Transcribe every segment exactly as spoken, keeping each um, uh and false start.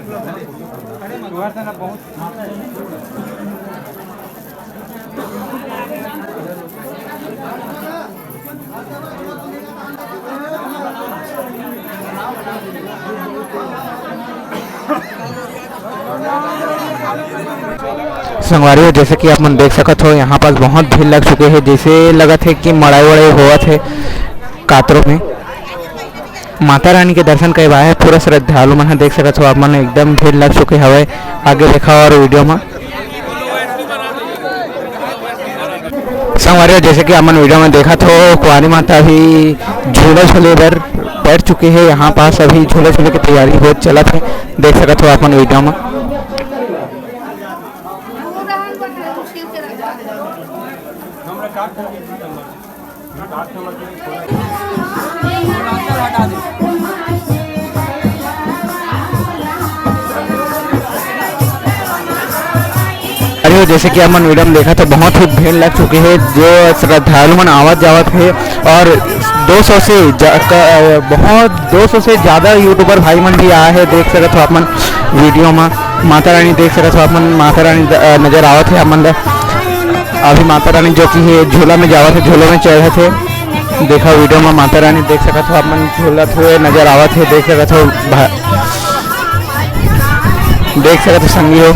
संगवारी हो, जैसे कि आप मन देख सकत हो, यहाँ पास बहुत भीड़ लग चुके हे। जैसे लगत हे कि मड़ई-वड़ई होवत हे कातरो में। माता रानी के दर्शन करे बर आए हे पूरा श्रद्धालु मन ह। देख सकत हो आप मन, एकदम भीड़ लग चुके हवय। आगे देखा और वीडियो में। संगवारी हो, जैसे कि आप मन वीडियो में देखत हो, कुंवारी माता भी झूला झूले बर बैठ चुके हे। यहाँ पास अभी झूला झूले की तैयारी होत चलत हे, देख सकत हो आप मन वीडियो में। अरे, जैसे कि हमन वीडियो में देखा, तो बहुत ही भीड़ लग चुके हे, जो श्रद्धालु मन आवत जावत हे और दो सौ से जा-, क-, बहुत दो सौ से ज्यादा यूट्यूबर भाई मन भी आए हे। देख सकत हो आप मन वीडियो में, माता रानी देख सकत हो आप मन, माता रानी द-, नजर आवत हे आप मन ला। अभी माता रानी जो कि हे झूला में जावत हे, झूला में चढ़त हे। देखा वीडियो में माता रानी देख सकत हो आप मन, झूलत हुए नजर आवत हे। देख सकत हो भा-, देख सकत हो संगी हो।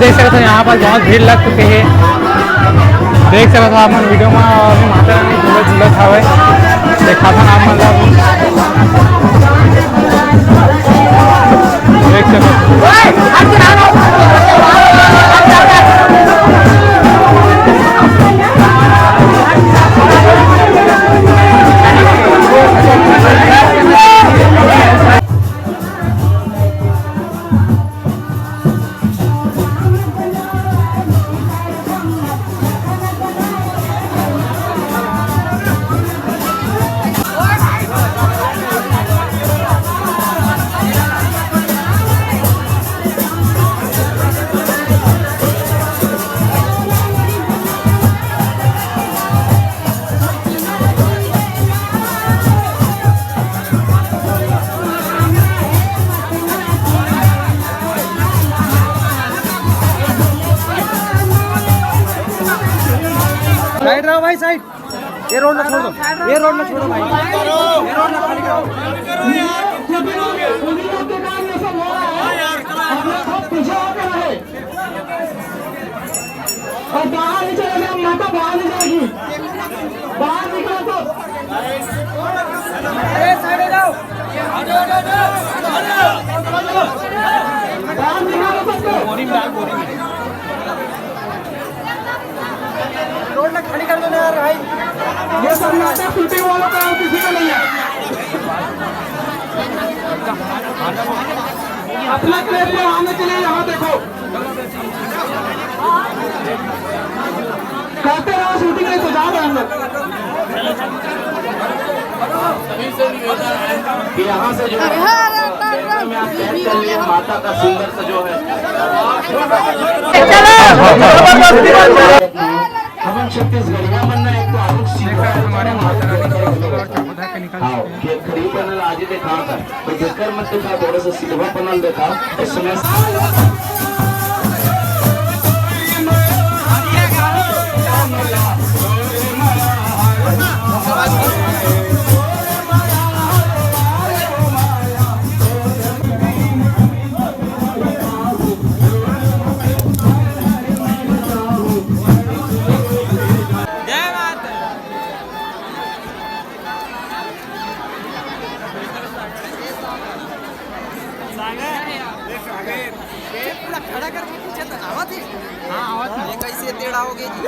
देख सकत हो, यहाँ पर बहुत भीड़ लग चुके हे। देख सकत हो आप मन वीडियो में, अभी माता रानी झूला झूलत हवय। देखा था आप मन ला। देख सकत हो। साइड रहो भाई, साइड। ये रोड ना छोड़ दो, ये रोड ना छोड़ो भाई, ये रोड ना खाली करो। और बाहर नहीं चलेगा, माता बाहर नहीं जाएगी, बाहर निकलो सब। बाहर निकालो सबको। रोड ना खाली कर दो ना यार भाई। ये सब नाटक शूटिंग वालों का है, किसी का नहीं है। अपना क्लेश में आने के लिए यहाँ देखो। करते रहो शूटिंग, नहीं तो जा रहे हम लोग। कि यहाँ से जो है, हर हर हर हर में आप कैद कर लिए माता का सुंदर सा जो है। अपन छत्तीसगढ़िया बनना है, एक तो आलोक सिंह। हाँ, कि खड़ी बनल आज ही देखा था। तो जेकर मत देखा, थोड़ा सा सिलवा पनल देखा, एसएमएस। पूरा खड़ा करके पूछे तो आवत है। हाँ, आवत है। ये कैसे टेढ़ा हो गया जी?